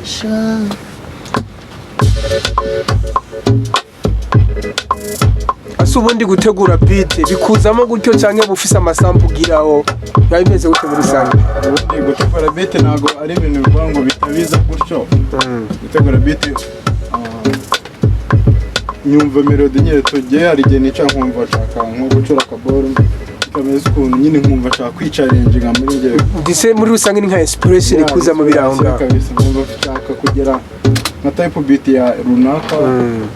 说。 Ese ubundi gutegura beat bikuzamo gutyo cyangwa bufise amasambu ugiraho, biba bimeze gute muri rusange? Ubundi gutegura beat ntabwo ari ibintu bivuga ngo bitabiza gutyo. Gutegura beat, nyumva melody nyine tugiye, hari igihe nica nkumva nshaka nko gucura akaboro kameze ukuntu nyine, nkumva nshaka kwichallenginga muri njyewe. Ndetse muri rusange ni nka inspiration ikuzamo biri aho ngaho. Kabisa, nkumva nshaka kugera nka type beat ya runaka,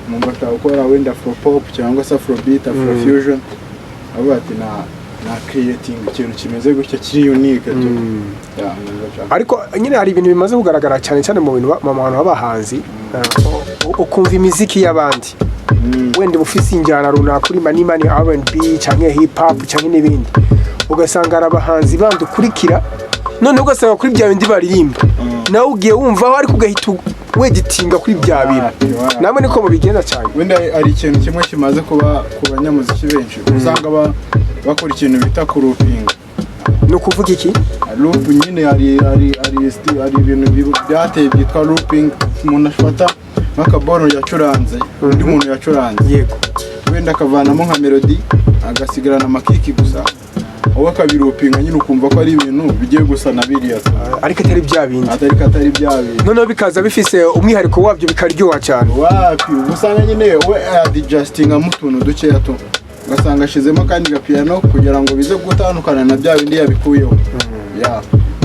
nkumva nshaka gukora wenda afro pop cyangwa se afro beat, afro fusion, avuga ati na creating ikintu kimeze gutya kiri unique tu. Yeah, nkumva nshaka. Ariko nyine hari ibintu bimaze kugaragara cyane cyane mu bintu mu bantu b'abahanzi, ukumva imiziki y'abandi, wenda uba ufise injyana runaka urima, niba ni R&B cyangwa hip hop cyangwa n'ibindi, ugasanga hari abahanzi bandi ukurikira, noneho ugasanga kuri bya bindi baririmba nawe ugiye wumvaho, ariko ugahita weditinga kuri bya bintu. Namwe niko mubigenza cyane? Wenda hari ikintu kimwe kimaze kuba ku banyamuziki benshi, usanga bakora ikintu bita kuloopinga. Ni ukuvuga iki? Loop nyine, hari ibintu byateye byitwa looping. Umuntu afata nk'akaboro yacuranze, undi muntu yacuranze, wenda akavanamo nka melody, agasigarana amakick gusa, wowe akabiloopinga nyine, ukumva ko ari ibintu bigiye gusa na biriya, ariko atari bya bindi. Atari bya bintu. Noneho bikaza bifise umwihariko wabyo, bikaryoha cyane. Wapi, uba usanga nyine we adjustingamo utuntu dukeya tu, ugasanga ashizemo akandi gapiyano kugira ngo bize gutandukana na bya bindi yabikuyeho. Ya,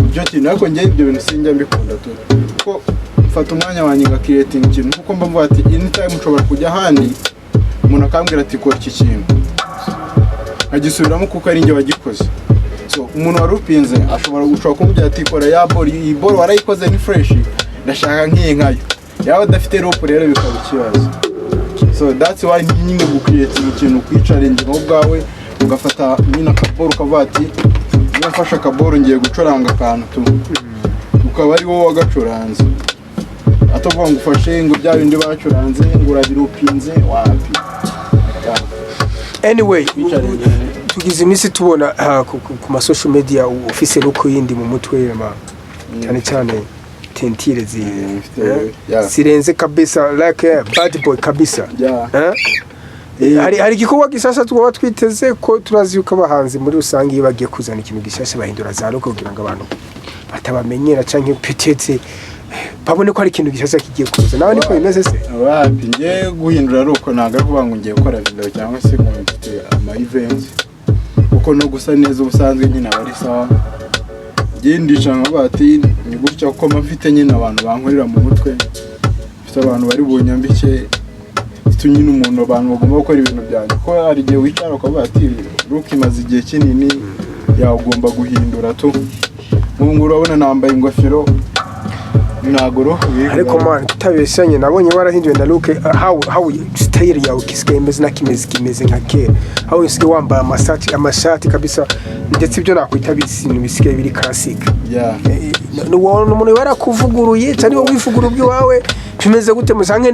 icyo kintu, ariko njye ibyo bintu sinjya mbikunda tu, kuko mfata umwanya wanjye nga creating ikintu, kuko mba mvuga ati anytime nshobora kujya ahandi, umuntu akambwira ati: "Kora iki kintu", nkagisubiramo kuko ari njye wagikoze. So umuntu waruloopinze ushobora kumubwira ati: "Kora ya boro, iyi boro warayikoze ni fresh, ndashaka nk'iyi nkayo." Yaba adafite loop rero bikaba ikibazo. So that's why nyine gucreating ikintu, kwichallenge wowe ubwawe, ugafata nyine akaboro ukavuga ati: "Niba mfashe akaboro ngiye gucuranga akantu tu", ukaba ari wowe wagacuranze, atavuga ngo ufashe ngo bya bindi bacuranze ngo urabiloopinze, wapi. Yeah. Anyway, Kwichallenge. tugize iminsi tubona ku ma social media ufise look yindi mu mutwe, cyane cyane teinture zi zirenze kabisa, like bad boy kabisa. Eh? Hari igikorwa gishasha twaba twiteze ko turazi yuko abahanzi muri rusange iyo bagiye kuzana ikintu gishasha bahindura za look kugira ngo abantu batabamenyera canke peut-être babone ko hari ikintu gishasha kigiye kuza. Nawe niko bimeze se? Wapi, ngiye guhindura ari uko, ntabwo ari ukuvuga ngo ngiye gukora video cyangwa se ngo mfite ama events, kuko no gusa neza ubusanzwe nyine aba ari sawa. Ngiye ndicara nkavuga ati ni gutya, kuko mba mfite nyine abantu bankorera mu mutwe, mfite abantu bari bunyambike, mfite nyine umuntu, abantu bagomba gukora ibintu byanjye, kuko hari igihe wicara ukavuga ati look imaze igihe kinini, yagomba guhindura tu. Nk'ubu ngubu urabona nambaye ingofero, ntabwo roho. Ariko man, tutabeshanye, nabonye warahinduye na look, how style yawe kisigaye imeze na kimeze nka kera, aho usigaye wambaye amashati kabisa, ndetse ibyo nakwita ibintu bisigaye biri classic. Ni umuntu warakuvuguruye cyangwa wowe wivugura ubwiwawe? Bimeze gute? Musange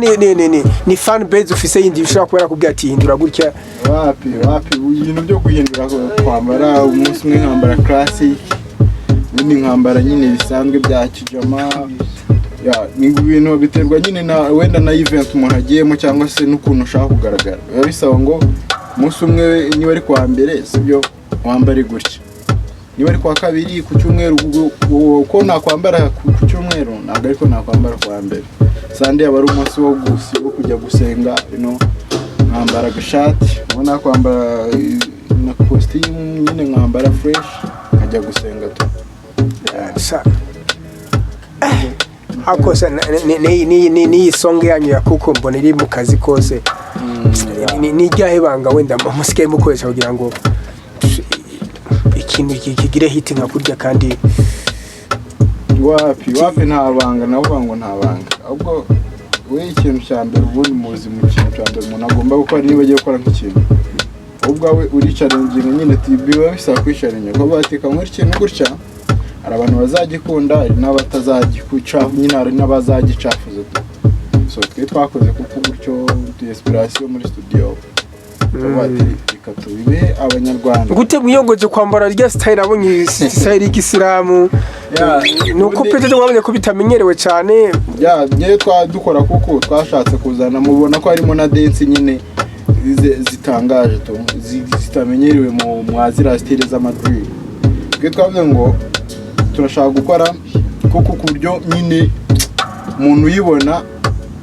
ni fan base ufise yindi ushobora kuba yarakubwira ati: "Hindura gutya"? Wapi, wapi, ibintu byo guhindura kwambara, umunsi umwe nkambara classic, ubundi nkambara nyine bisanzwe bya kijama. Ya, ni ibintu biterwa nyine na wenda na event umuntu agiyemo cyangwa se n'ukuntu ushaka kugaragara. Biba bisaba ngo umunsi umwe niba ari kuwa mbere, sibyo, wambare gutya, niba ari kuwa kabiri, ku cyumweru, uko nakwambara ku cyumweru ntabwo ariko nakwambara kuwa mbere. Sunday aba ari umunsi wo kujya gusenga, nkambara agashati, ubona kwambara na kositimu nyine, nkambara fresh nkajya gusenga tu. Sa ako se n'iyi song yanyu ya kuko mbona iri mu kazi kose, ni iryahe banga wenda musigaye mukoresha kugira ngo ikintu kigire hit nka kurya kandi? Wapi, wapi, nta banga, navuga ngo nta banga. Ahubwo we ikintu cya mbere ubundi muzi, mu kintu cya mbere umuntu agomba gukora niba agiye gukora nk'ikintu, wowe ubwawe urichallenginga nyine, biba bisaba kwichallenginga kuko bati: "Nkora ikintu gutya, hari abantu bazagikunda, hari n'abatazagikuca nyine, hari n'abazagicafuza." So twe twakoze kuko gutyo tu inspiration muri studio, tuvuga ati Reka tubibe Abanyarwanda. Gute mwiyongoje kwambara rya style? Abonye style y'Igisilamu. Nuko peut-être wabonye ko bitamenyerewe cyane. Ya, ngewe twa dukora kuko twashatse kuzana, mubona ko harimo na dance nyine zitangaje tu, zitamenyerewe mu mwa ziriya style z'amadrill. Twe twavuze ngo turashaka gukora kuko ku buryo nyine umuntu uyibona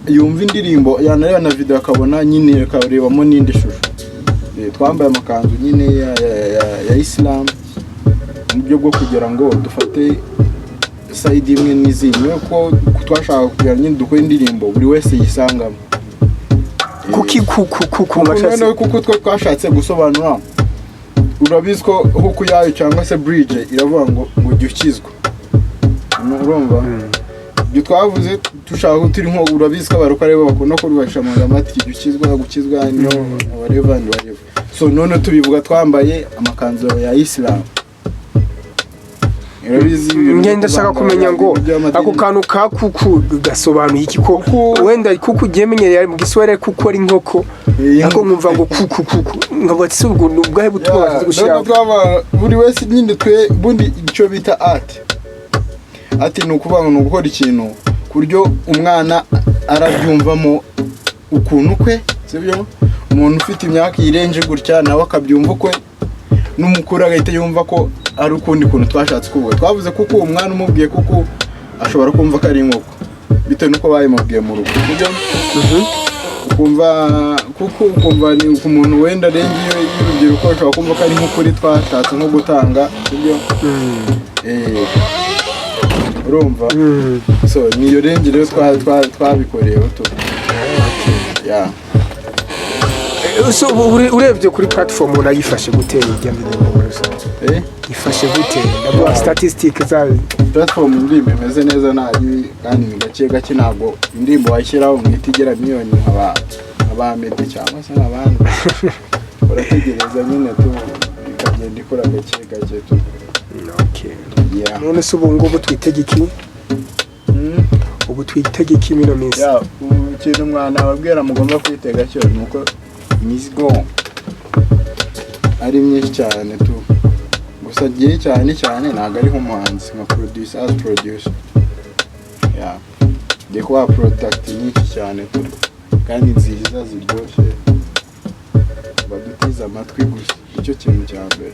yumva indirimbo, yanareba na video akabona nyine akarebamo n'indi shusho. Twambaye amakanzu nyine ya Islam mu buryo bwo kugira ngo dufate side imwe n'izindi, ko twashaka kugira nyine dukore indirimbo buri wese yisangamo. Kuki ku Kuko mashatsi? Noneho kuko twe twashatse gusobanura, urabizi ko hook yayo cyangwa se bridge iravuga ngo jya ukizwa. Urumva ibyo twavuze, dushaka ko turi nko, urabizi ko abarokore aribo bakunda kubibacisha amagambo ati jya ukizwa, gukizwa niyo whatever and whatever. So none tubivuga twambaye amakanzu ya Islam, urabizi ibintu Ngenda ndashaka byo kuvanga kumenya ngo ibintu by'amadini. Ako kantu ka kuku gasobanuye iki? Ko Kuku- wenda kuku ugiye menyereye mu Giswahili kuku ari inkoko, ariko nkumva ngo kuku kuku, nkavuga ati si ubwo ni ubwahe butumwa bashatse gushyiraho? Noneho buri wese nyine, twe bundi icyo bita art, ati ni ukuvuga ngo ni ugukora ikintu ku buryo umwana arabyumvamo ukuntu kwe, sibyo? Umuntu ufite imyaka irenze gutya nawe akabyumva ukwe, n'umukuru agahita yumva ko ari ukundi kuntu twashatse kuvuga. Twavuze kuko uwo mwana umubwiye kuko ashobora kumva ko ari inkoko bitewe n'uko bayimubwiye mu rugo, sibyo? Ukumva kuko ukumva ni ku muntu wenda arenga iyo y'urubyiruko, ashobora kumva ko ari nk'ukuri twashatse nko gutanga, sibyo? Urumva, so niyo range rero twabikoreyeho tu, yeah. So, ubu urebye kuri platform urayifashe gute ijya ndirimbo muri rusange? Eh? Ifashe gute? Ndavuga statistic zayo. Platform, indirimbo imeze neza nabi kandi ni gake gake, ntabwo indirimbo washyiraho ngo ihite igera miliyoni nka ba Meddy cyangwa se nk'abandi. Urategereza nyine tu, ikagenda ikora gake gake tu. Okay. Yeah. None se ubu ngubu twitege iki? Ubu twitege iki mino minsi? Ya, ubu ikintu mwana ababwira mugomba kwitega cyo ni uko imizigo ari myinshi cyane tu. Gusa agiye cyane cyane ntabwo ari nk'umuhanzi, nka producer, as producer, yeah, ngiye kubaha product nyinshi cyane tu kandi nziza ziryoshye, badutize amatwi gusa, nicyo kintu cya mbere.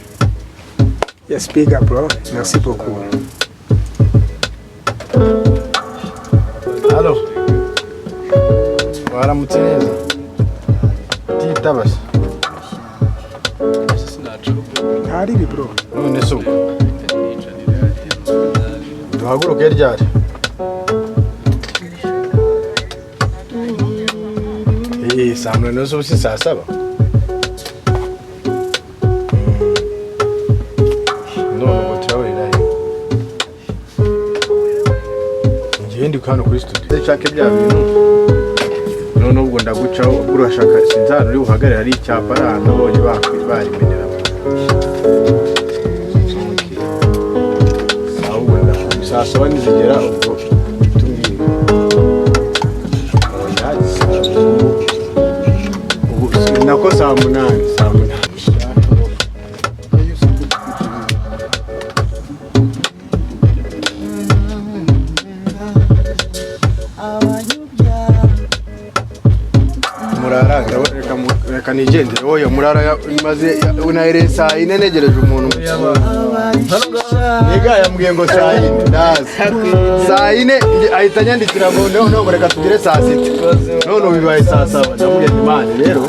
Yes, big up, bro, merci beaucoup. Halo. Waramutse neza. Titaba se. Ntari ibi, bro. None se ubwo duhaguruke ryari? Saa 8 z'ubu si saa 7? None ubwo turahurira he? Njyewe ndi hano kuri studio. Nshake bya bintu. None ubwo ndagucaho, ubwo urashaka, sinzi ahantu uri buhagarare hari icyapa, ari ahantu nabonye barimenera. Ahubwo ndakumva saa 7 nizigera ubwo tubwire. Oya, ubu nako saa 8, saa 8. Murara reka nigendere. Oya murara maze unahereye saa 4 negereje umuntu. Niga yambwiye ngo saa 4 ndaza. Saa 4 ahita anyandikira ngo no reka tugere saa 6. None ubu bibaye saa 7, ndamubwiye nti Imana rero.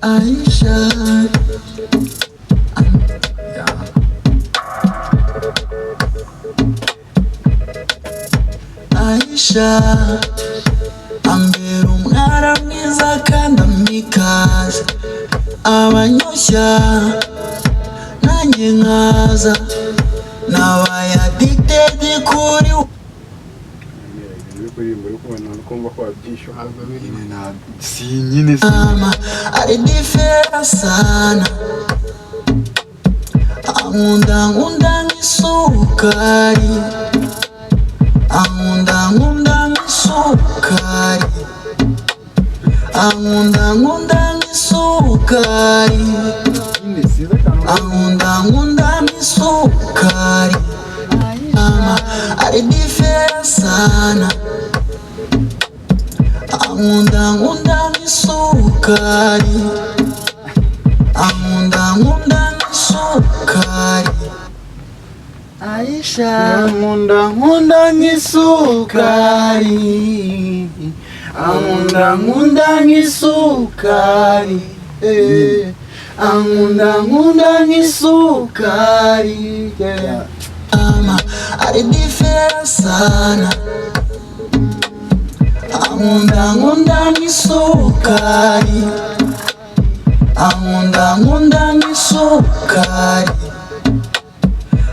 Aisha. Aisha ambera umwana mwiza kandi amikaze abanyoshya. Nanjye nkaza nabaye addicted kuri Ibintu uri kuririmba uri kubona no kumva ko wabyishyura. Nyine si nyine si. Ama ari different sana. Ankunda nkunda nk'isukari, ankunda nkunda nk'isukari, ankunda nkunda nk'isukari. Nyine sinzi akantu. Ankunda nkunda nk'isukari. Ama ari different sana. Ankunda nkunda nk'isukari, ankunda nkunda nk'isukari. Aisha, nkunda nkunda nk'isukari, ankunda nkunda nk'isukari, ankunda nkunda nk'isukari, yeah. Ama ari different sana. Ankunda nkunda nk'isukari, ankunda nkunda nk'isukari,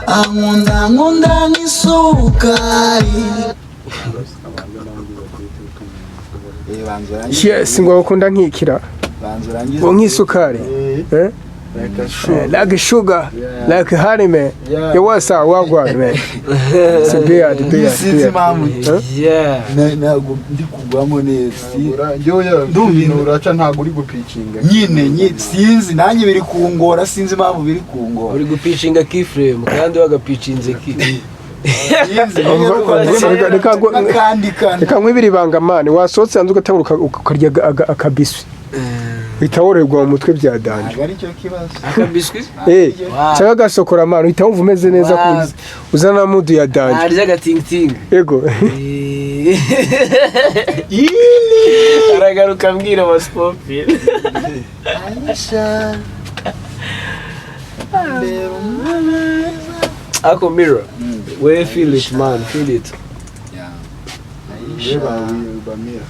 ankunda nkunda nk'isukari. Banza urangize. Yes, ngo bakunda nkikira. Banza urangize. Ngo nk'isukari. Eh? Like a sugar. Like sugar. Yeah. Like honey, man. Yeah. Yo, what's up? Wagwan, man. It's a beard, beard, Sinzi beard. impamvu. Huh? Yeah. Ntabwo ndi kugwamo neza. Njyewe Ndumva ibintu uraca ntabwo uri gupicinga. Nyine sinzi, nanjye biri kungora, sinzi impamvu biri kungora. Uri gupicinga keyframe kandi wagapicinze key. Sinzi. N'akandi kantu. Reka nkwibire ibanga, man. Wasohotse hanze ugatangura ukarya akabiswi, uhita woroherwa mu mutwe bya danger. Ntabwo aricyo kibazo. Akabiswi? Eh, Wow. cyangwa agasokora, man, uhita wumva umeze neza Wow. uzana mood ya danger. Narya agatingting. Yego. Aragaruka ambwira abasipopire. Aisha, mbera umwana. Ako mirror. We feel it, man, feel it. Aisha, Bamira.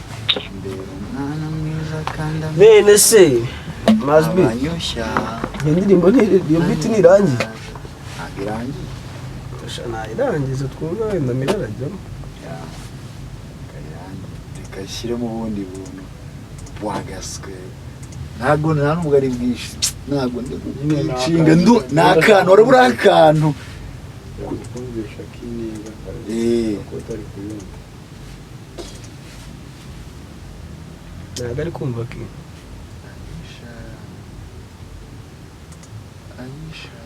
mbera umwana mwiza kandi Bene se Mazbi. abanyoshya. Iyo ndirimbo ni iyo beat nirangiye. Ntabwo irangiye. Nayirangiza twumve wenda mirror arajyamo. Irangiye, reka shyiremo ubundi buntu bwagaswe. Ntabwo nta nubwo ari bwinshi, ntabwo ndi gupicinga, ni akantu warabura akantu. Kumvisha kininga. Ko utari kuyumva. Ntabwo ari kumva ki. Aisha, Aisha.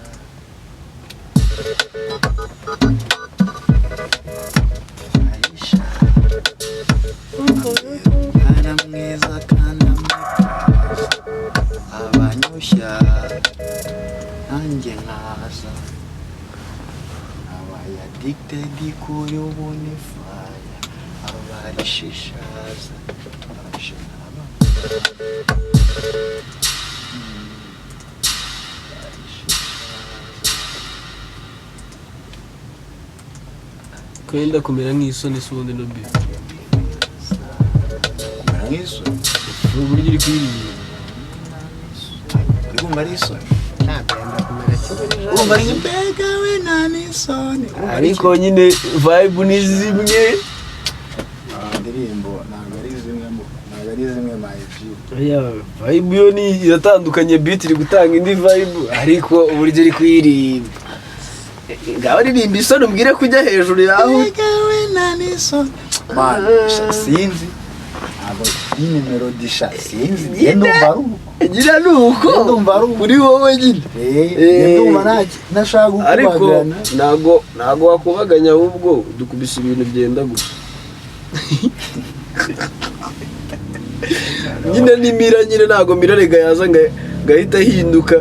Aisha, umwana mwiza kandi abanyoshya, nanjye nkaza abaye addicted kuri ubu ni fire, abarishishaza abarishishaza. Kwenda kumera nk'isoni si ubundi no beat. Kumera nk'isoni? Uburyo uri kuririmba. Uri kumva ari isoni? Ntabwo yenda kumera kimwe. Urumva ari mbega we nta n'isoni. Urumva ari Ariko nyine vibe ni zimwe. Ah, indirimbo ntabwo ari zimwe ntabwo ari zimwe, my G. Yeah, vibe yo ni iratandukanye, beat iri gutanga indi vibe, ariko uburyo uri kuyirimba, ngaho ririmba isoni umbwire ko ujya hejuru yaho. Mbega we nta n'isoni, man. Sha, sinzi, ntabwo nyine melody, sha, sinzi, njye ndumva ari uko. Ngira ni uko. Njye ndumva ari uko. Kuri wowe nyine. Eh, njye ndumva ntashaka Ariko gukubagana. ntago wakubaganya, ahubwo dukubise ibintu byenda gusa nyine nimira nyine, ntago mirarega yaza ngo ngahita ahinduka.